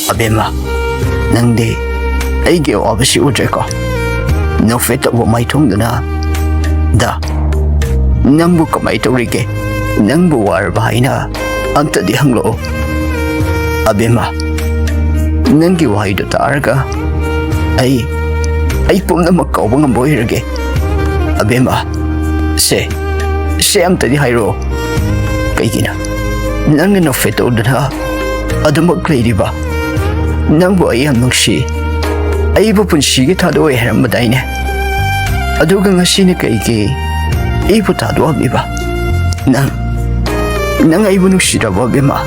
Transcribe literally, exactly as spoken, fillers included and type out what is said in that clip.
ꯑꯕꯦꯝꯃ, ꯅꯪꯗꯤ ꯑꯩꯒꯤ ꯑꯋꯥꯕꯁꯤ ꯎꯗ꯭ꯔꯦꯀꯣ? ꯅꯣꯛꯐꯦꯠ ꯇꯧꯕ ꯃꯥꯏꯊꯣꯡꯗꯨꯅ, "ꯗꯥ, ꯅꯪꯕꯨ ꯀꯃꯥꯏ ꯇꯧꯔꯤꯒꯦ? ꯅꯪꯕꯨ ꯋꯥꯔꯕ ꯍꯥꯏꯅ ꯑꯝꯇꯗꯤ ꯍꯪꯂꯛꯑꯣ꯫ ꯑꯕꯦꯝꯃ, ꯅꯪꯒꯤ ꯋꯥꯍꯩꯗꯣ ꯇꯥꯔꯒ ꯑꯩ, ꯑꯩ ꯄꯨꯝꯅꯃꯛ ꯀꯥꯎꯕ ꯉꯝꯕ ꯑꯣꯏꯔꯒꯦ꯫ ꯑꯕꯦꯝꯃ, ꯁꯦ, ꯁꯦ ꯑꯝꯇꯗꯤ ꯍꯥꯏꯔꯛꯑꯣ꯫ ꯀꯩꯒꯤꯅꯣ ꯅꯪꯅ ꯅꯣꯛꯐꯦꯠ ꯇꯧꯗꯨꯅ ꯑꯗꯨꯃꯛ ꯂꯩꯔꯤꯕ? ꯅꯪꯕꯨ ꯑꯩ ꯌꯥꯝ ꯅꯨꯡꯁꯤ, ꯑꯩꯕꯨ ꯄꯨꯟꯁꯤꯒꯤ ꯊꯥꯗꯣꯛꯑꯣꯏ ꯍꯥꯏꯔꯝꯕꯗꯥꯏꯅꯦ? ꯑꯗꯨꯒ ꯉꯁꯤꯅ ꯀꯩꯒꯤ ꯑꯩꯕꯨ ꯊꯥꯗꯣꯛꯑꯝꯃꯤꯕ? ꯅꯪ, ꯅꯪ ꯑꯩꯕꯨ ꯅꯨꯡꯁꯤꯗ꯭ꯔꯕꯣ, ꯑꯕꯦꯝꯃ?